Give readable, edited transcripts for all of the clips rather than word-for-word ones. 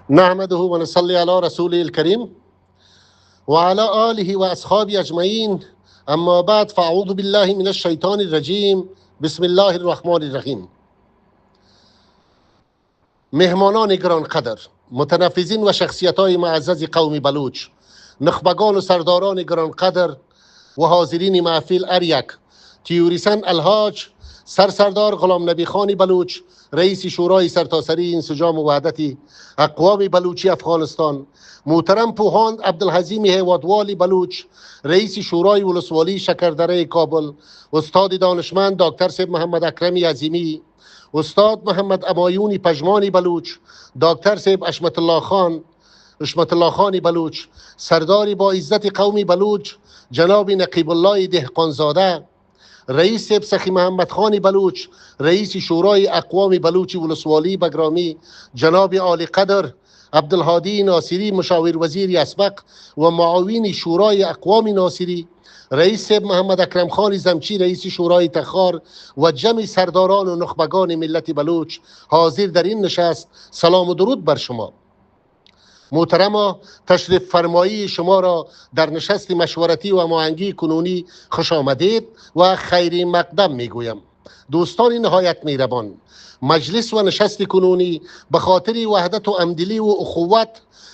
نحمده و نصلی علی رسوله الکریم و علی آله و اصحابه اجمعین. اما بعد، فاعوذ بالله من الشیطان الرجیم. بسم الله الرحمن الرحیم. مهمانان گرانقدر، متنفذین و شخصیت های معزز قوم بلوچ، نخبگان و سرداران گرانقدر و حاضرین محفل، اریک تیوریسن الحاج سرسردار غلام نبی خان بلوچ، رئیس شورای سرتاسری انسجام و وحدت اقوام بلوچی افغانستان، محترم پوهاند عبدالحظیم هیوادوال بلوچ، رئیس شورای ولسوالی شکردره کابل، استاد دانشمند دکتر صاحب محمد اکرم عظیمی، استاد محمد امایونی پژمان بلوچ، دکتر صاحب حشمت الله خان بلوچ، سردار با عزت قوم بلوچ جناب نقیب الله دهقانزاده، رئیس صاحب سخی محمد خان بلوچ، رئیس شورای اقوام بلوچ ولسوالی بگرامی، جناب عالی قدر عبدالهادی ناصری، مشاور وزیر اسبق و معاون شورای اقوام ناصری، رئیس صاحب محمد اکرم خان زمچی، رئیس شورای تخار و جمع سرداران و نخبگان ملت بلوچ حاضر در این نشست، سلام و درود بر شما. محترما، تشریف فرمایی شما را در نشست مشورتی و هماهنگی کنونی خوش آمدید و خیر مقدم میگویم. دوستان نهایت مهربان، مجلس و نشست کنونی به خاطر وحدت و همدلی و اخوت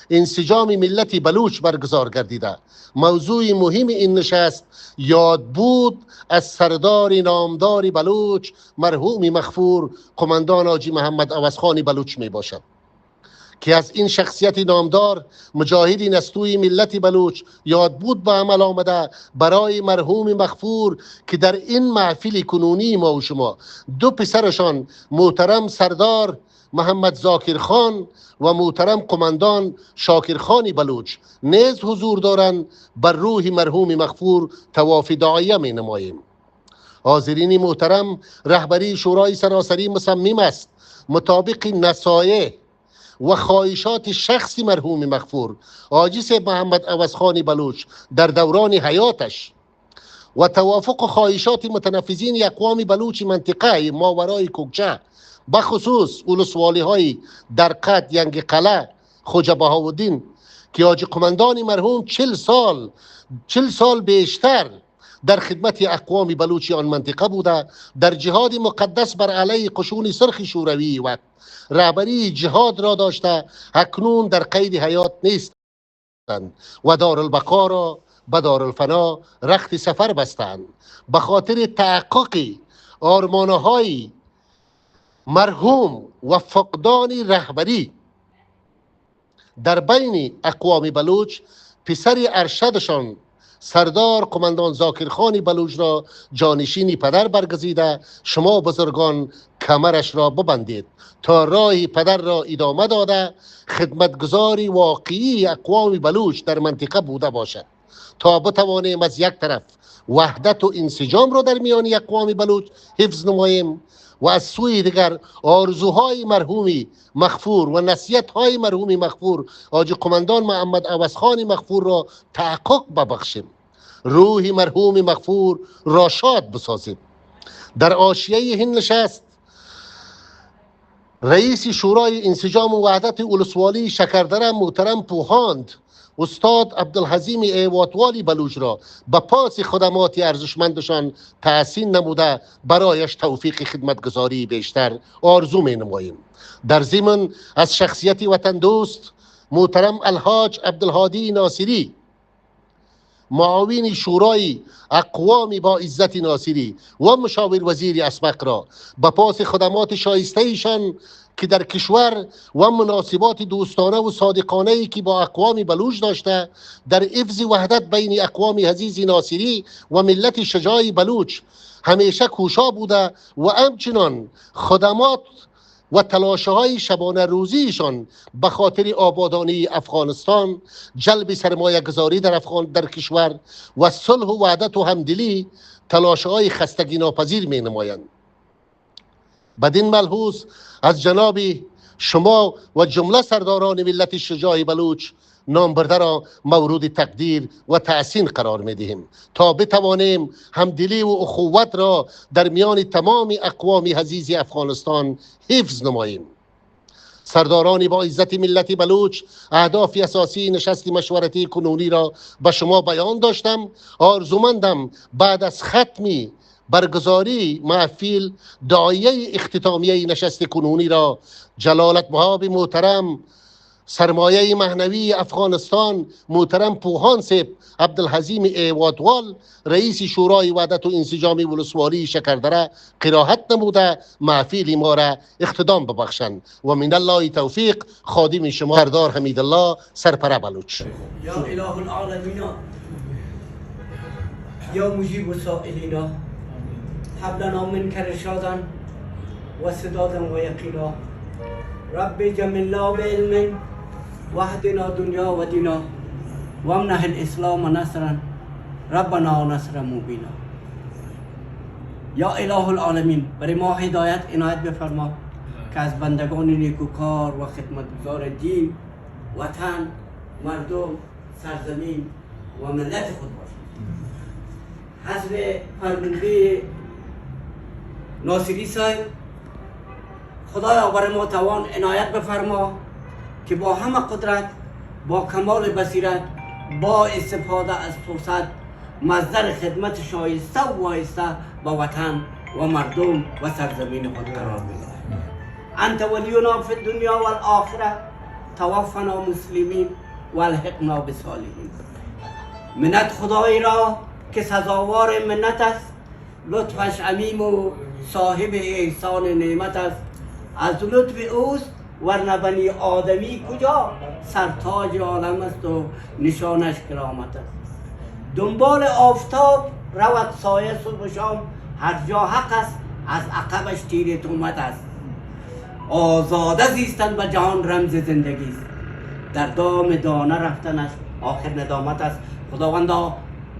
انسجام ملت بلوچ برگزار گردیده. موضوع مهم این نشست یاد بود از سردار نامدار بلوچ، مرحوم مغفور قماندان حاجی محمد عوض خان بلوچ می باشد که از این شخصیت نامدار، مجاهد نستوی ملت بلوچ، یاد بود به عمل آمده. برای مرحوم مغفور که در این محفل کنونی ما و شما دو پسرشان، محترم سردار محمد ذاکر خان و محترم قماندان شاکر خان بلوچ نیز حضور دارند، بر روح مرحوم مغفور طواف دعایه می نماییم. حاضرین محترم، رهبری شورای سراسری مصمم است مطابق نصایح و خواهشات شخصی مرحوم مغفور حاجی صاحب محمد عوض خان بلوچ در دوران حیاتش و توافق خواهشات متنفذین اقوام بلوچ منطقه ماورای کوکچه، بخصوص ولسوالی های درقد، ینگ قلعه، خوجه بهاودین که حاجی قماندان مرحوم 40 سال، 40 سال بیشتر در خدمت اقوام بلوچی آن منطقه بوده، در جهاد مقدس بر علیه قشون سرخ شوروی وقت رهبری جهاد را داشته، اکنون در قید حیات نیستند و دارالبقا را به دارالفنا رخت سفر بستند، به خاطر تحقق آرمانهای مرحوم و فقدان رهبری در بین اقوام بلوچ، پسر ارشدشان سردار قماندان ذاکرخان بلوچ را جانشین پدر برگزیده، شما بزرگان کمرش را ببندید تا راه پدر را ادامه داده، خدمتگزار واقعی اقوام بلوچ در منطقه بوده باشد تا بتوانیم از یک طرف وحدت و انسجام را در میان اقوام بلوچ حفظ نماییم و از سوی دیگر آرزوهای مرحوم مغفور و نصیحت های مرحوم مغفور حاجی قماندان محمد عوض خان مغفور را تحقق ببخشیم، روح مرحوم مغفور را شاد بسازیم. در حاشیه این نشست رئیس شورای انسجام و وحدت ولسوالی شکردره محترم پوهاند استاد عبدالحظیم ایواتوالی بلوچ را به پاس خدمات ارزشمندشان تحسین نموده، برایش توفیق خدمتگزاری بیشتر آرزو می نماییم. در ضمن از شخصیت وطن دوست محترم الحاج عبدالهادی ناصری، معاون شورای اقوام با عزت ناصری و مشاور وزیر اسبق را به پاس خدمات شایسته ایشان که در کشور و مناسبات دوستانه و صادقانه ای که با اقوام بلوچ داشته، در حفظ وحدت بین اقوام عزیز ناصری و ملت شجاع بلوچ همیشه کوشا بوده و همچنان خدمات و تلاش های شبانه روزیشان به خاطر آبادانی افغانستان، جلب سرمایه گذاری در کشور و صلح و وحدت و همدلی تلاش های خستگی ناپذیر می نمایند. بدین ملحوظ از جناب شما و جمله سرداران ملت شجاع بلوچ نام برده را مورد تقدیر و تحسین قرار می دهیم تا بتوانیم همدلی و اخوت را در میان تمام اقوام عزیز افغانستان حفظ نماییم. سرداران با عزت ملت بلوچ، اهداف اساسی نشست مشورتی کنونی را به شما بیان داشتم. آرزومندم بعد از ختم برگزاری محفل دعایه اختتامیه نشست کنونی را جلالت مآب محترم سرمایه معنوی افغانستان محترم پوهان صاحب عبدالحظیم ایوادوال رئیس شورای وحدت و انسجام ولسوالی شکردره قرائت نموده محفل ما را اختتام ببخشند. و من الله توفیق. خادم شما سردار حمیدالله سرپره بلوچ. یا اله العالمین، یا مجیب السائلین، هب لنا منک رشادا و سدادا و یقینا. رب جملنا بعلم واهدنا دنیا و دینا وامنح الاسلام نصرا ربنا نصرا مبینا. یا اله العالمین، برای ما هدایت عنایت بفرما که از بندگان نیکوکار و خدمتگزار دین، وطن، مردم، سرزمین و ملت خود باشیم. حسب فرموده ناصری صاحب، خدایا برای ما توان عنایت بفرما که با همه قدرت، با کمال بصیرت، با استفاده از فرصت مصدر خدمت شایسته و وایسته با وطن و مردم و سرزمین خود قرار بگیرد. انت ولینا فی الدنیا و الاخره، توفنا مسلمین و الحقنا بصالحین. منت خدای را که سزاوار منت است، لطفش عمیم و صاحب احسان نعمت است. از لطف اوست ورنه بنی آدمی کجا، سرتاج عالم است و نشانش کرامت است. دنبال آفتاب رود سایه صبح و شام، هر جا حق است از عقبش تیر تهمت است. آزاده زیستن به جهان رمز زندگی است، در دام دانه رفتنش آخر ندامت است. خداوندا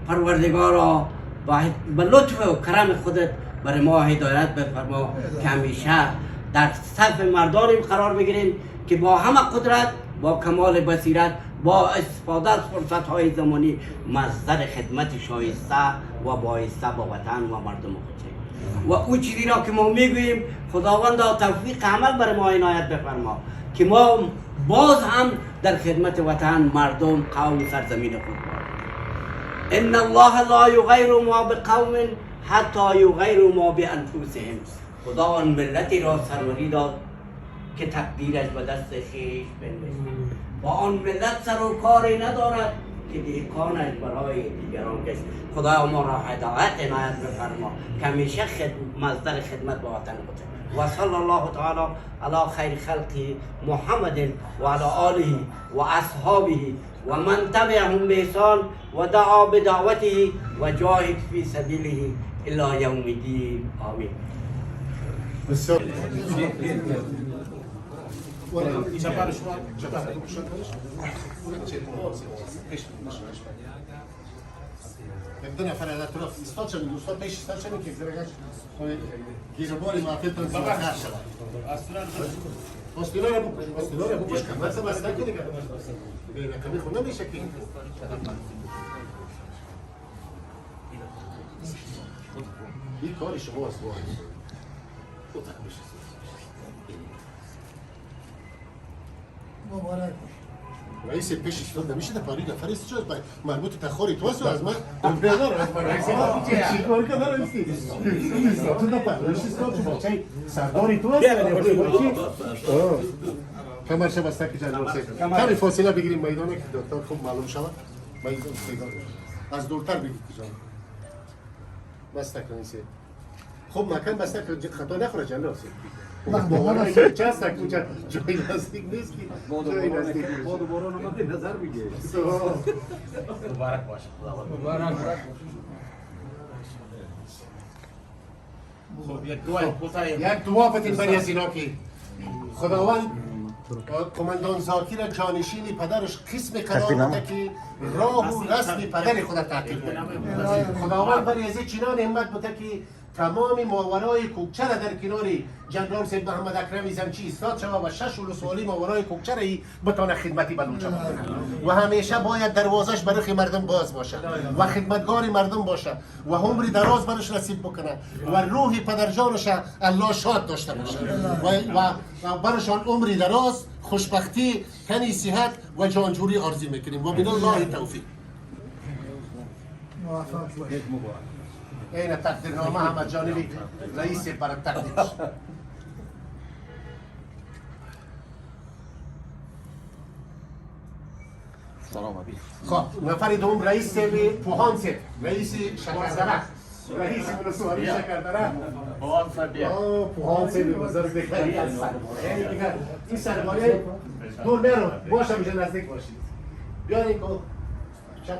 پروردگارا به لطف و کرم خودت برای ما هدایت بفرما که همیشه در صف مردانیم قرار بگیریم که با همه قدرت، با کمال بصیرت، با استفاده از فرصت‌های زمانی مصدر خدمت شایسته و بایسته با وطن و مردم خود شویم. و او چیزی را که ما میگوییم خداوند توفیق عمل برای ما عنایت بفرما که ما باز هم در خدمت وطن، مردم، قوم، سرزمین خود باشیم. ان الله لا یغیر ما بقوم حتی یغیروا ما بانفسهم. خدا آن ملتی را سروری داد که تقدیرش به دست خویش بنوشت. با آن ملت سر و کاری ندارد که دهقانش برای دیگران کشت. خدایا ما را هدایت عنایت بفرما که همیشه مصدر خدمت با وطن خود. و صلی الله تعالی علی خیر خلقه محمد و علی آله و اصحابه و من تبعهم بإحسان و دعا بدعوته و جاهد فی سبیله الی یوم الدین. آمین. دو نفر از اطراف ایستاد شوید، دوستان پیش ایستاد شوید که زرگش گیرباری معافیتان زیادتر شود. آستینا را بپوش، آستینا را بپوش، کمر بسته که دیگه به رقمی خود نمیشه که این کاری شما است واقعا. مبارک. رئیس پیش ایستاد نمیشه پاری نفر است چه مربوط تخاری تو است از من بیادر از من رئیس چی کار کنه رئیس تو نه رئیس تو بچه سرداری تو است کمرش بسته که جناب سید کمی فاصله بگیریم میدانه که دکتر خوب معلوم شود. میدان از دورتر بگید جان بسته کنید سید خوب مکان بسته که خطا نخوره جناب سید. باورم چه است که جای نزدیک نیست که جای نزدیک نیست. باد و باران هم نظر میگیره. مبارک باشه. خدا مبارک. خب یک دعا یک دعا بدین برای از اینا که خداوند کماندان زاکر جانشین پدرش قسم قرار بده که راه و رسم پدر خود تعقیب کنه. خداوند برای از چنان همت بده که تمام ماورای کوکچه را در کنار جنرال سید محمد اکرم زمچی ایستاد شود و 6 ولسوالی ماورای کوکچه را بتانه خدمتی بلوچ بکنه و همیشه باید دروازش برای مردم باز باشه و خدمتگار مردم باشه و عمری دراز برش نصیب بکنه و روح پدرجانش الله شاد داشته باشه و برشان عمری دراز، خوشبختی، تنی صحت و جانجوری آرزو میکنیم و بالله توفیق. این تقدیرنامه هم از جانب رئیس برای تقدیر. خب نفر دوم رئیس پوهان صاحب، رئیس شکردره، رئیس ولسوالی شکردره، پوهان صاحب بزرگ دیگه. یعنی دیگه این سرمایه دور میرو باشه، میشه نزدیک باشید. بیارین که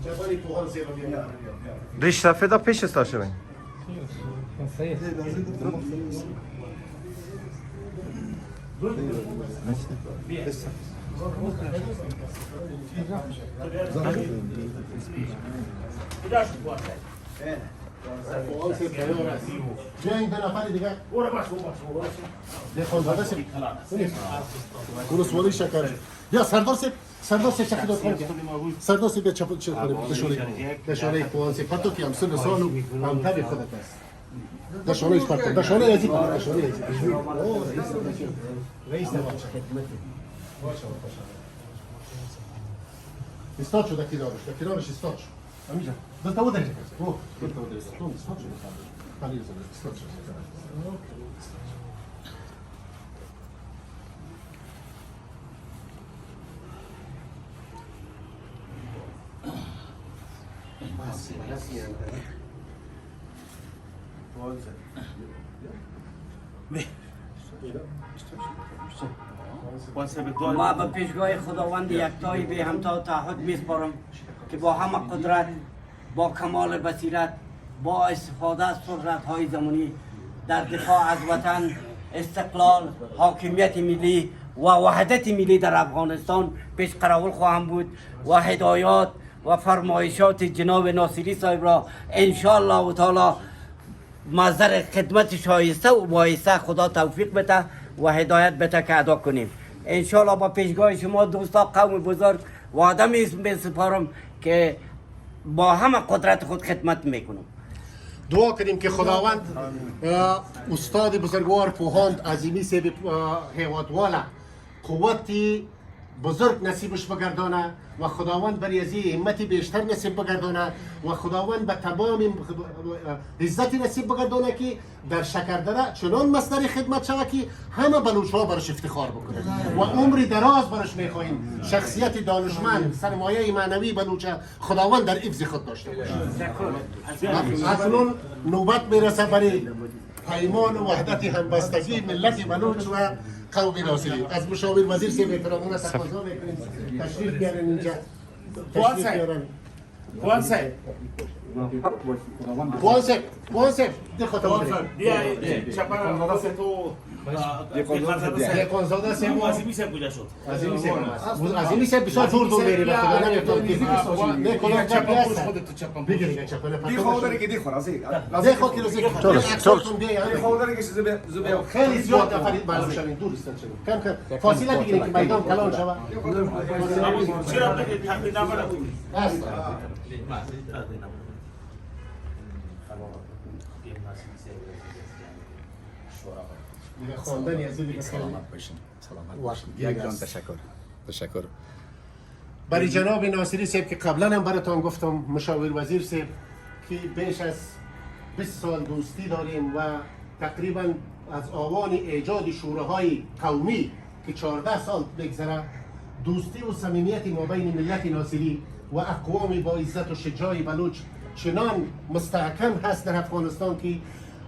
چپانی پوهان صاحب بیارین. ریش سفیدا پیش استاشه بین. بیاین دو نفر دیگه. دهقانزاده صاحب، ولسوالی شکر. بیا سردار صاحب، سردار صاحب چه خدمت کنه؟ سردار صاحب چه چه کنه؟ دشوره پوهان صاحب پرتو که هم سن سالو هم تبع خودت است. دشوره پرتو، دشوره ازی، دشوره ازی. رئیس باشه باشه. استاد شو در کنارش، در کنارش استاد شو. همینجا. دلتا ودرجه. اوه، دلتا ودرجه. تو استاد شو. خلیل استاد شو. ما به پیشگاه خداوند یکتای به همتا تعهد میسپارم که با همه قدرت، با کمال بصیرت، با استفاده از فرصت‌های زمانی در دفاع از وطن، استقلال، حاکمیت ملی و وحدت ملی در افغانستان پیش قراول خواهم بود و هدایات و فرمایشات جناب ناصری صاحب را انشاءالله تعالی مظهر خدمت شایسته و بایسته خدا توفیق بده و هدایت بده که ادا کنیم. انشاءالله با پیشگاه شما دوستا قوم بزرگ وعده می سپارم که با همه قدرت خود خدمت میکنم. دعا کنیم که خداوند استاد بزرگوار پوهاند عظیمی صاحب هیوادواله قوت بزرگ نصیبش بگردانه و خداوند بر ازی همت بیشتر نصیب بگردانه و خداوند به تمام عزت نصیب بگردانه که در شکردره چنان مصدر خدمت شود که همه بلوچ ها برش افتخار بکنه و عمر دراز برش میخواهیم. شخصیت دانشمند، سرمایه معنوی بلوچ خداوند در حفظ خود داشته باشه. اکنون نوبت میرسه برای پیمان و وحدت همبستگی ملت بلوچ و قوم ناصری. از مشاور وزیر صاحب احترامانه تقاضا میکنیم تشریف بیارن اینجا. تشریف بیارن. پوهان صاحب، پوهان صاحب، پوهان صاحب، بیا چپن تو. دهقانزاده صاحب عظیمی صاحب کجا شد؟ عظیمی صاحب، عظیمی صاحب بسیار دور دور میری به خدا نمیتونی. نه کلا چپن پوش خودت، چپن پوش. بگیر چپن. دی خو داره که دی خور از دی خو که روزی چل دی خو داره که زبی خیلی زیاد نفرید معلوم شوین دور استن شوین. کم کم فاصله بگیرید که میدان کلان شود. چرا بگید تقدیر نبره؟ است. خواندن از این سلامت باشین، سلامت باشین. یک جان تشکر، تشکر. برای جناب ناصری صاحب که قبلا هم براتان گفتم، مشاور وزیر صاحب که بیش از 20 سال دوستی داریم و تقریبا از آوان ایجاد شوراهای قومی که 14 سال بگذره، دوستی و صمیمیت ما بین ملت ناصری و اقوام با عزت و شجاع بلوچ چنان مستحکم هست در افغانستان که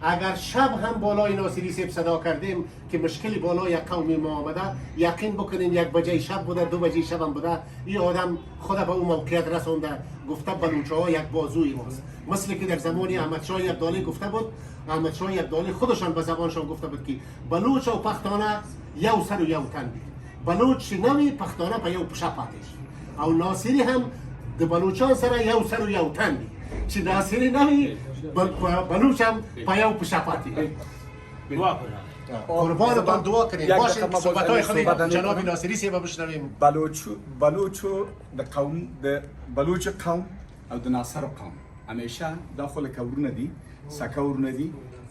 اگر شب هم بالای ناصری صاحب صدا کردیم که مشکل بالای قوم ما آمده، یقین بکنین 1 بجه شب بوده، 2 بجه شب هم بوده، این آدم خود به اون موقعیت رسونده، گفته بلوچه ها یک بازوی ماست. مثل که در زمان احمد شاه ابدالی گفته بود، احمد شاه ابدالی خودشان به زبانشان گفته بود که بلوچ و پختانه یو سر و یو تن دي، بلوچ نوی پختانه په یو پښه پاتې شي، او ناصری هم د بلوچان سره یو سر و یو تن دي، چې ناصری نوی بلوچ هم په یو پښه پاتې. قربانتان دعا کنیم. باشیم صحبت‌های خود جناب ناصری صاحب بشنویم. بلوچو د قوم د بلوچ قوم او د ناصر قوم همیشه دا خو لکه ورونه دي، سکه ورونه دي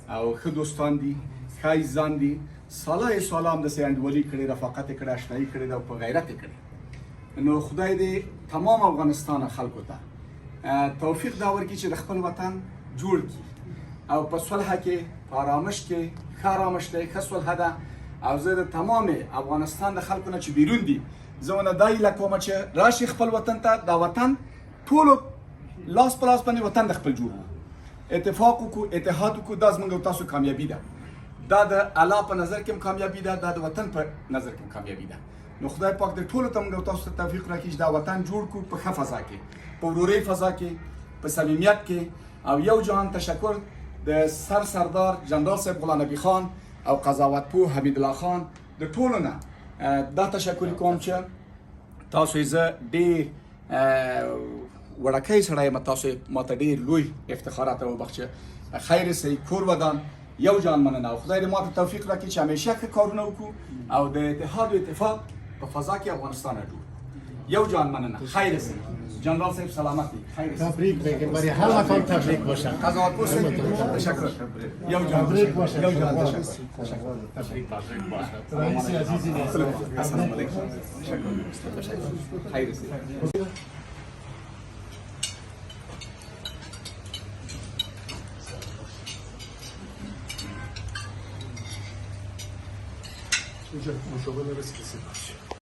او ښه دوستان دي، ښه عزیزان دي. سالهای ساله هم داسې انډولي کړې، رفاقت یې کړی، اشنایي کړې ده او په غیرت یې کړې. نو خدای دې تمام افغانستان خلکو ته توفیق دا ورکړي چې د خپل وطن جوړ کړي او په صلح کې، په آرامش کې، ښه آرامش دی، ښه صلح ده. او زه د تمام افغانستان د خلکو نه چې بیرون دي، زه ونه دا هیله کوم چې راشي خپل وطن ته. دا وطن ټولو لاس په لاس باندې وطن د خپل جوړ کړو، اتفاق وکړو، اتحاد وکړو. دا زموږ او تاسو کامیابي ده. دا د الله په نظر کې هم کامیابي ده، دا د وطن په نظر کې هم کامیابي ده. نو خدای پاک دې ټولو ته موږ او تاسو ته توفیق راکړي چې دا وطن جوړ کړو په ښه فضا کې، په ورورۍ فضا کې، په صمیمیت کې. او یو جهان تشکر د سر سردار جنرال صاحب غلام نبی خان او قضاوت پوه حمید الله خان د ټولو نه دا تشکر کوم چې تاسو یې زه ډېر وړکی سړی یم، تاسو ماته ډېر لوی افتخارات وبخښه. خیر سي، کور ودان، یو جان مننه. او خدای دې ماته توفیق راکړي چې همیشه ښه کارونه وکړو او د اتحاد و اتفاق په فضا کې افغانستان جوړ. یو جان مننه، خیر سي. جنرال صاحب سلامتی، خیر سي. تبریک میگیم برای همتان، تبریک باشه. قضاوت پوه صاحب تشکر. یو جان تبریک باشه. یو جان تشکر. تبریک باشه. رئیس عزیزی السلام علیکم. تشکر. خیر سي. اینجا مشاور رئیس کسی باشه.